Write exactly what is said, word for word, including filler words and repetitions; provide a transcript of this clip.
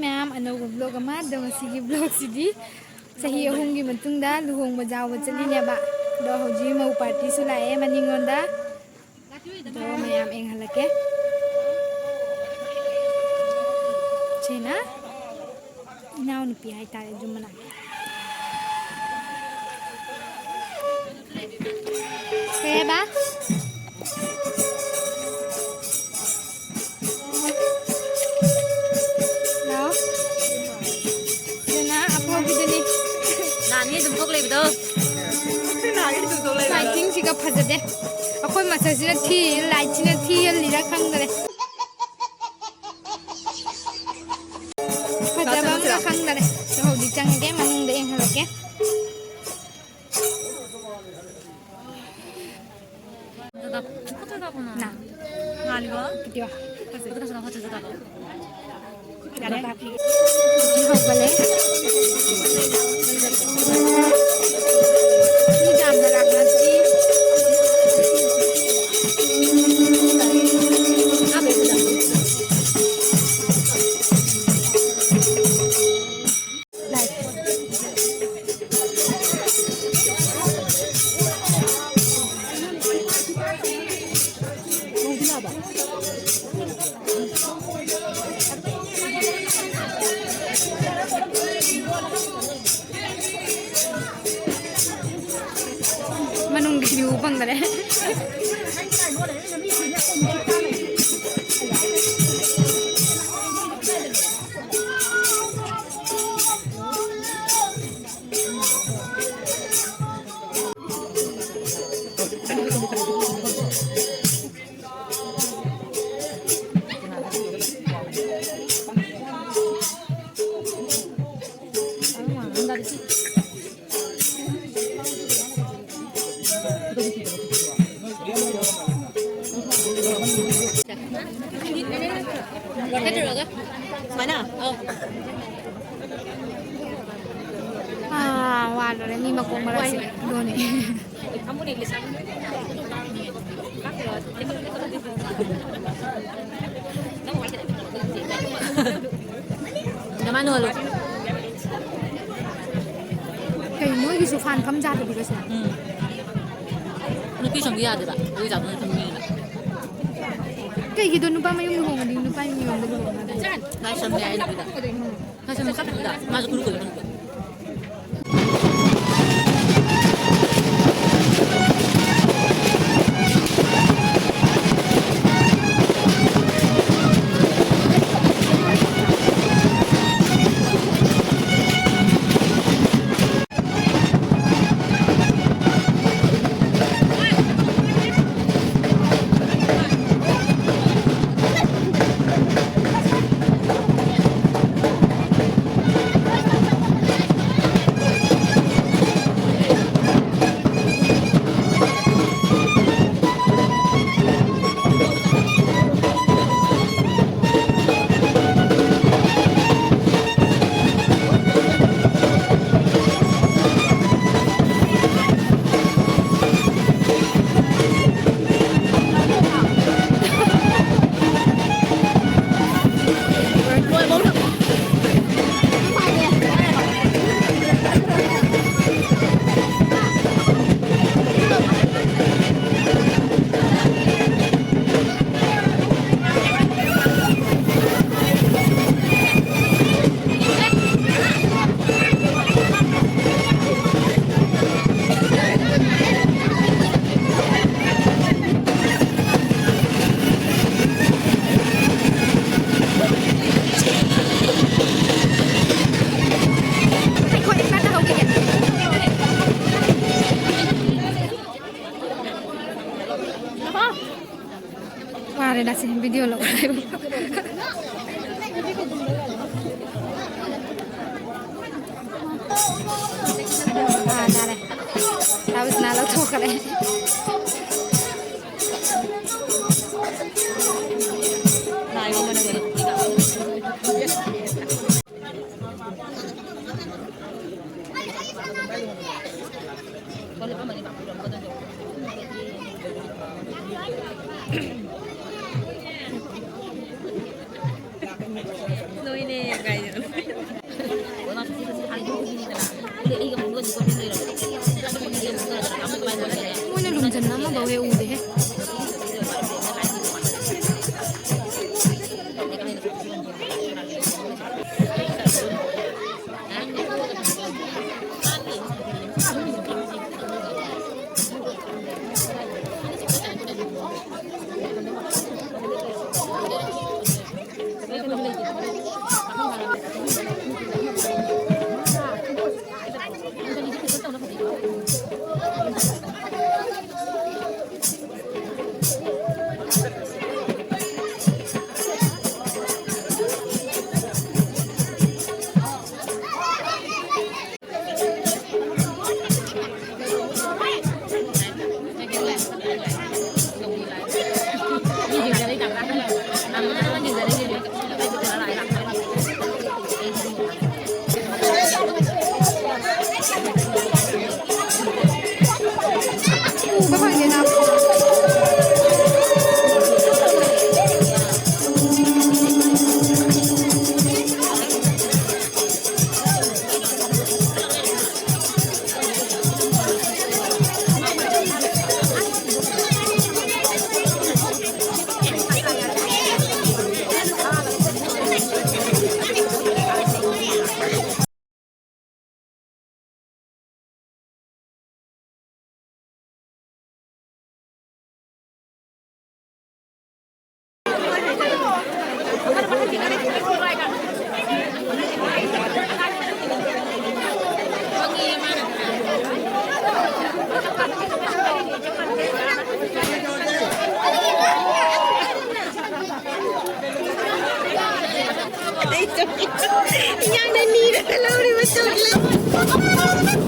ꯃꯌꯥꯝ, ꯑꯅꯧꯕ vlog ꯑꯃ꯫ ꯑꯗꯣ ꯉꯁꯤꯒꯤ vlogꯁꯤꯗꯤ ꯆꯍꯤ ꯑꯍꯨꯝꯒꯤ ꯃꯇꯨꯡꯗ ꯂꯨꯍꯣꯡꯕ ꯌꯥꯎꯕ ꯆꯠꯂꯤꯅꯦꯕ꯫ ꯑꯗꯣ ꯍꯧꯖꯤꯛ ꯃꯧ partyꯁꯨ ꯂꯥꯛꯑꯦ ꯃꯅꯤꯡꯂꯣꯝꯗ꯫ ꯑꯗꯣ ꯃꯌꯥꯝ ꯌꯦꯡꯍꯜꯂꯛꯀꯦ꯫ ꯁꯤꯅ ꯏꯅꯥꯎꯅꯨꯄꯤ ꯍꯥꯏꯇꯥꯔꯦ, ꯖꯨꯝ ꯃꯅꯥꯛ꯫ ꯀꯩ ꯍꯥꯏꯕ? ꯂꯥꯛꯑꯣ꯫ ꯁꯤꯅ ꯑꯐꯥꯎꯕꯤꯗꯨꯅꯤ꯫ ꯅꯍꯥꯟꯒꯤ ꯑꯗꯨꯝ ꯊꯣꯛ ꯂꯩꯕꯗꯣ꯫ ꯅꯍꯥꯟꯒꯤ ꯑꯗꯨꯝ ꯊꯣꯛ ꯂꯩꯕꯗꯣ꯫ Lightingꯁꯤꯒ ꯐꯖꯗꯦ꯫ ꯑꯩꯈꯣꯏ ꯃꯁꯛꯁꯤꯅ ꯊꯤ, lightꯁꯤꯅ ꯊꯤꯍꯜꯂꯤꯔ ꯈꯪꯗꯔꯦ꯫ ꯐꯖꯕ ꯑꯃꯒ ꯈꯪꯗꯔꯦ꯫ ꯑꯗꯣ ꯍꯧꯖꯤꯛ ꯆꯪꯉꯒꯦ, ꯃꯅꯨꯡꯗ ꯌꯦꯡꯍꯜꯂꯛꯀꯦ꯫ ꯐꯖꯗꯕ, ꯐꯖꯗꯕꯅ꯫ ꯅꯥ꯫ ꯉꯥꯜꯂꯤꯕ? ꯚꯤꯗꯤꯑꯣ꯫ ꯐꯖꯩ꯫ ꯐꯖꯗꯕ, ꯐꯖꯗꯕ꯫ ꯌꯥꯔꯦ꯫ ꯍꯧꯒꯠꯂꯦ꯫ ꯃꯤ ꯌꯥꯝꯅ ꯂꯥꯛꯅꯗ꯭ꯔꯤ꯫ ꯃꯅꯨꯡꯒꯤ view ꯐꯪꯗꯔꯦ꯫ ꯁꯨꯃꯥꯏꯅ? ꯑꯧ꯫ ꯑꯥ, ꯋꯥ ꯂꯣꯏꯔꯦ꯫ ꯃꯤ ꯃꯀꯣꯛ ꯃꯔꯛꯁꯤꯗ꯫ ꯑꯗꯨꯅꯦ꯫ ꯃꯥꯅ ꯍꯣꯜꯂꯨ꯫ ꯀꯩ ꯅꯣꯏꯒꯤꯁꯨ ꯐꯥꯟ ꯐꯝ ꯌꯥꯗꯕꯤ ꯀꯩꯁꯨ? ꯎꯝ꯫ ꯅꯨꯄꯤ ꯁꯣꯝꯗꯤ ꯌꯥꯗꯦꯕ꯫ ꯑꯗꯨꯒꯤ ꯆꯥꯕ ꯅꯠꯇꯕ ꯃꯤꯅ꯫ ꯀꯩꯒꯤꯗꯣ ꯅꯨꯄꯥ ꯃꯌꯨꯝ ꯂꯨꯍꯣꯡꯉꯗꯤ ꯅꯨꯄꯥ ꯃꯌꯨꯝꯗ ꯂꯨꯍꯣꯡꯉꯒ? ꯂꯥꯏꯁ꯭ꯔꯝꯅꯦ ꯍꯥꯏ ꯅꯨꯄꯤꯗꯣ꯫ ꯂꯥꯏꯁ꯭ꯔꯝ ꯆꯠꯈꯤꯕꯗ ꯃꯥꯁꯨ ꯀꯨꯔꯨ ꯀꯨꯔꯨ ꯀꯨꯔꯨ꯫ ꯋꯥꯔꯦ ꯗꯥꯁꯤ, video ꯂꯧ꯫ ꯑꯥ, ꯇꯥꯔꯦ꯫ ꯇꯥꯕꯁꯤꯅ ꯂꯧꯊꯣꯛꯈ꯭ꯔꯦ꯫ ꯅꯣꯏꯅꯦ ꯀꯥꯏꯅ꯫ ꯌꯥꯝꯅ ꯅꯤꯔꯒ ꯂꯧꯔꯤꯕ ꯆꯣꯀ꯭ꯂꯦꯠ꯫